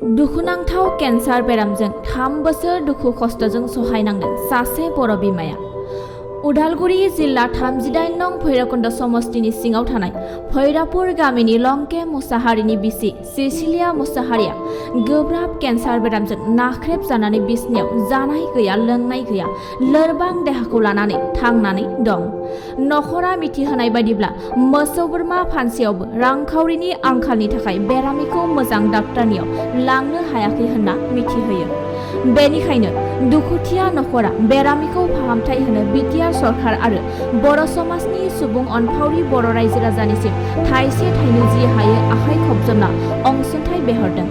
दुखुनांथाव केन्सार बेरामजों 3 बोसोर दुखु खस्थजों सहायनांदों सासे बर' बिमाया। उदालगुरि जिल्ला 38 नं भैरबकुंड समष्टिनि सिङाव थानाय भैरापुर गामिनि लंके मुसाहारिनि बिसि सिसिलिया मुसाहारिया गोब्राब केन्सार बेरामजों नाख्रेब जानानै बिसनायाव जानाय गैया लोंनाय गैया लोरबां देहाखौ लानानै थांनानै दं। नखरा मिथिहोनाय बायदिब्ला मोसौ बोरमा फानसेयावबो रांखावरिनि आंखालनि थाखाय बेरामिखौ मोजां डाक्टारनियाव लांनो हायाखै होनना मिथिहोयो। बेनिखायनो दुखुथिया नखरा बेरामिखौ फाहामथाय होनो बिटिआर सरकार आरो बर' समाजनि सुबुं अनफावरि बर' रायजो राजानिसिम थाइसे थाइनै जि हायो आखाइ खबजबना अनसुंथाइ बिहरदों।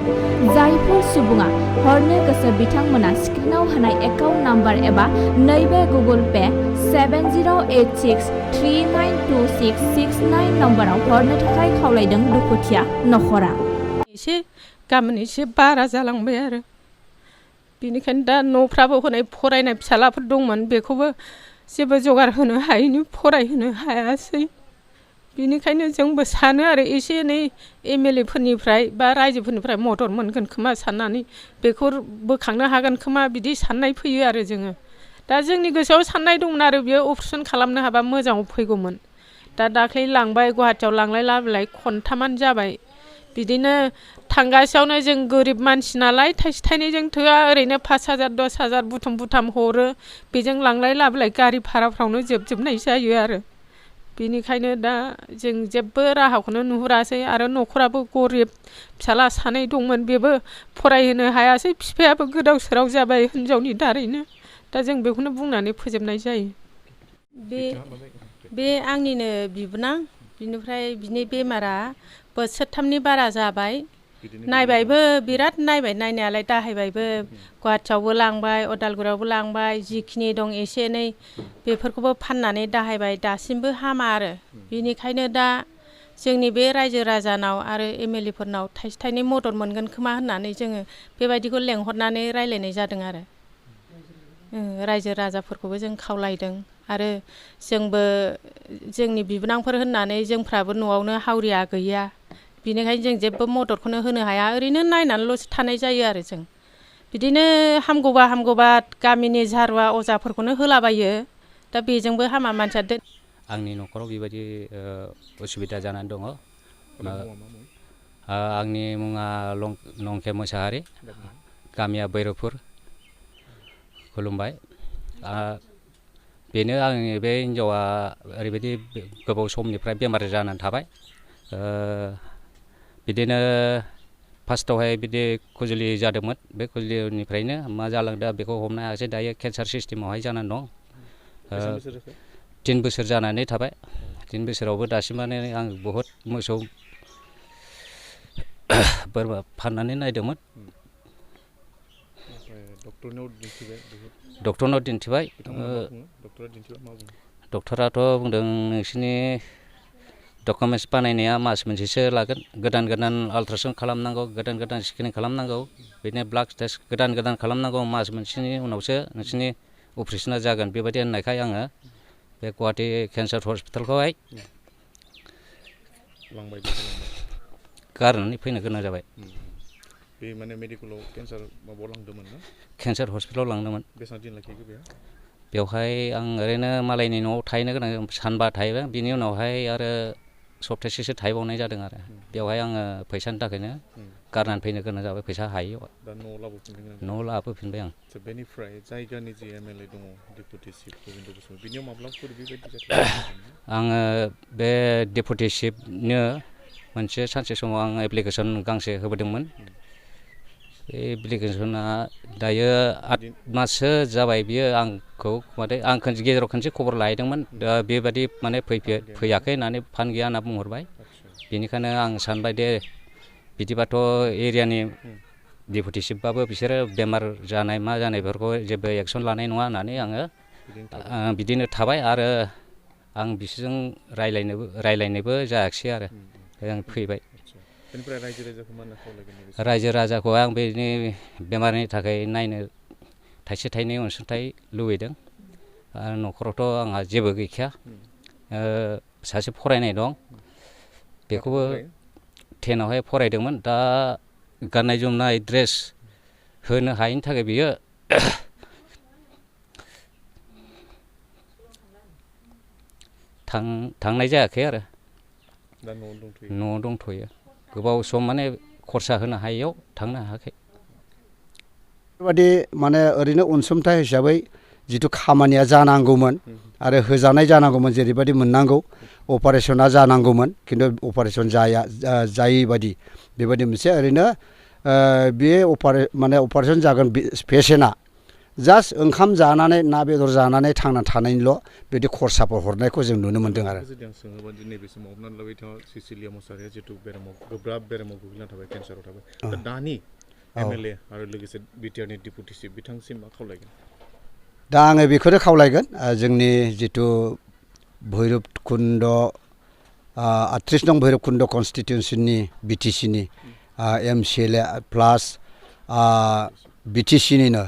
जायफोर सुबुङा हरनो गोसो बिथांमोना स्क्रिनाव होनाय एकाउन्ट नाम्बार एबा नैबे गुगल पे 7086392669 नम्बराव हरनो थाखाय खावलायदों दुखुथिया नखरा। एसे गाबोन एसे बारा जालांबाय आरो बेनिखायनो दा न'फ्राबो हनै फरायनाय फिसालाफोर दंमोन बेखौबो जेबो जगार होनो हायैनि फरायहोनो हायासै। बेनिखायनो जोंबो सानो आरो एसे एनै एमएलए फोरनिफ्राय बा रायजोफोरनिफ्राय मदद मोनगोन खोमा साननानै बेखौ बोखांनो हागोन खोमा बिदि साननाय फैयो आरो जोङो। दा जोंनि गोसोआव साननाय दंमोन आरो बेयो अपारेसन खालामनो हाबा मोजाङाव फैगौमोन। दा दाख्लै लांबाय गुवाहाटियाव लांलाय लाबोलाय खनथामानो जाबाय। बिदिनो थांगासेयावनो जों गोरिब मानसि नालाय थाइसे थाइनैजों थोआ ओरैनो 5000 10,000 बुथुम बुथाम हरो बेजों लांलाय लाबोलाय गारि भाराफ्रावनो जोबजोबनाय जायो आरो बेनिखायनो दा जों जेबो राहाखौनो नुहुरासै आरो नखराबो गरिब फिसाला सानै दंमोन बेबो फरायहोनो हायासै बिफायाबो गोदाव सोराव जाबाय हिनजावनि दारैनो। दा जों बेखौनो बुंनानै फोजोबनाय जायो। बे आंनिनो बिबोनां बिनिफ्राय बिनि बेमारा बोसोरथामनि बारा जाबाय। नायबायबो बिराद नायबाय नायनायालाय दाहायबायबो गुवाहाटियावबो लांबाय उदालगुरियावबो लांबाय जिखिनि दं एसे एनै बेफोरखौबो फाननानै दाहायबाय दासिमबो हामा आरो बेनिखायनो दा जोंनि बे रायजो राजानाव आरो एमएलए फोरनाव थाइसे थाइनै मदद मोनगोन खोमा होननानै जोङो बेबायदिखौ लेंहरनानै रायलायनाय जादों आरो रायजो राजाफोरखौबो जों खावलायदों आरो जोंबो जोंनि बिबोनांफोर होननानै जोंफ्राबो न'आवनो हावरिया गैया बिनिखायनो जों जेबो मददखौनो होनो हाया ओरैनो नायनानैल'सो थानाय जायो आरो जों बिदिनो हामगौबा गामिनि झारुवा अजाफोरखौनो होलाबायो दा बेजोंबो हामा मानसिया आंनि न'खराव बेबायदि उसुबिदा जानानै दङ। आंनि मुङा लंके मुसाहारि गामिया भैरबपुर खुलुमबाय। बेनो आंनि बे हिनजावा ओरैबायदि गोबाव समनिफ्राय बेमार जानानै थाबाय। बिदिनो फार्स्टआवहाय बिदि खुजुलि जादोंमोन बे खुजुलिनिफ्रायनो मा जालांदों बेखौ हमनो हायासै दायो केन्सार सिस्टेमावहाय जानानै दं। 3 बोसोर जानानै थाबाय 3 बोसोरावबो दासिमानो आं बहुद मोसौ बोरमा फाननानै नायदोंमोन। डक्टरनाव दिन्थिबाय डक्टराथ' बुंदों नोंसिनि डकुमेन्ट्स बानायनाया मास मोनसेसो लागोन गोदान आल्ट्रासाउन्ड खालामनांगौ गोदान स्केनिं खालामनांगौ बिदिनो ब्लाड टेस्ट गोदान खालामनांगौ मास मोनसेनि उनावसो नोंसिनि अपारेसना जागोन बेबायदि होननायखाय आङो बे गुवाहाटि केन्सार हस्पिटालखौहाय गारनानै फैनो गोनां जाबाय। बे माने मेडिकेलाव केन्सार हस्पिटालाव लांदोंमोन। बेसेबां दिन लाखिखो बेवहाय आं ओरैनो मालायनि न'आव थाहैनो गोनां सानबा थाहैबाय बिनि उनावहाय आरो सप्तासेसो थाहैबावनाय जादों आरो बेवहाय आङो फैसानि थाखायनो गारनानै फैनो गोनां जाबाय फैसा हायैयाव न'आव लाबोफिनबाय आं। बेनिफ्राय जायगानि जि एमएलए दङ डेपुटि चिफ गबिन्द बसुमतारी बिनियाव माब्लाफोर बेबायदि आङो बे डेपुटि चिफनो मोनसे सानसे समाव आं एप्लिकेसन गांसे होबोदोंमोन। बे एप्लिकेसना दायो 8 माससो जाबाय बियो आंखौ माने आं गेजेराव खनसे खबर लाहैदोंमोन दा बेबायदि माने फैयाखै होननानै फान गैया होनना बुंहरबाय। बेनिखायनो आं सानबाय दे बिदिबाथ' एरियानि डेपुटि चिफबाबो बिसोरो बेमार जानाय मा जानायफोरखौ जेबो एक्सन लानाय नङा होननानै आङो बिदिनो थाबाय आरो आं बिसोरजों रायलायनोबो जायाखिसै आरो आं फैबाय। रायजो राजाखौ आं बेनि बेमारनि थाखाय नायनो थाइसे थाइनै अनसुंथाइ लुबैदों आरो न'खरावथ' आंहा जेबो गैखाया सासे फरायनाय दं बेखौबो 10आवहाय फरायदोंमोन दा गाननाय जोमनाय ड्रेस होनो हायिनि थाखाय बियो थांनाय जायाखै आरो दा न'आव दंथ'यो न'आव दंथ'यो गोबाव सम माने खरसा होनो हायैयाव थांनो हायाखै बेबादि माने ओरैनो अनसुंथाइ हिसाबै जिथु खामानिया जानांगौमोन आरो होजानाय जानांगौमोन जेरैबायदि मोननांगौ अपारेशना जानांगौमोन खिन्थु अपारेशन जायै बादि बेबायदि मोनसे ओरैनो बे माने अपारेशन जागोन पेसेन्टआ जास्ट ओंखाम जानानै ना बेदर जानानै थांना थानायनिल' बिदि खरसाफोर हरनायखौ जों नुनो मोन्दों आरो जुदि आं सोङोबा नैबे समाव हमनानै लाबाय सिसिलिया मुसाहारिया जिथु बेरामाव गोब्राब बेरामाव गोग्लैना थाबाय केन्साराव थाबाय दा दानि MLA आरो लोगोसे बिटिआरनि डेपुटि चिफ बिथांसिम मा खावलायगोन दा आङो बेखौनो खावलायगोन जोंनि जिथु भैरबकुन्द 38 नं भैरबकुन्द कनस्टिटिउन्सननि BTCनि MCLA प्लास BTCनिनो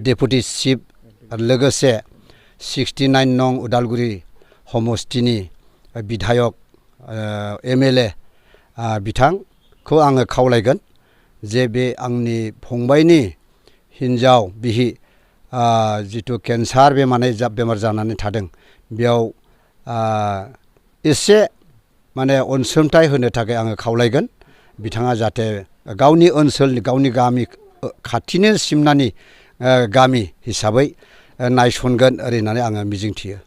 डेपुटि चिफ लोगोसे 69 नं उदालगुरि समस्तिनि बिधायक MLA बिथांखौ आङो खावलायगोन जे बे आंनि फंबायनि हिन्जाव बिहि जिथु केन्सार बेमार जानानै थादों बेयाव एसे माने अनसुंथाइ होनो थाखाय आङो खावलायगोन बिथाङा जाहाथे गावनि ओनसोलनि गावनि गामि खाथिनि सिमनानि गामि हिसाबै नायसनगोन ओरै होननानै आङो मिजिंथियो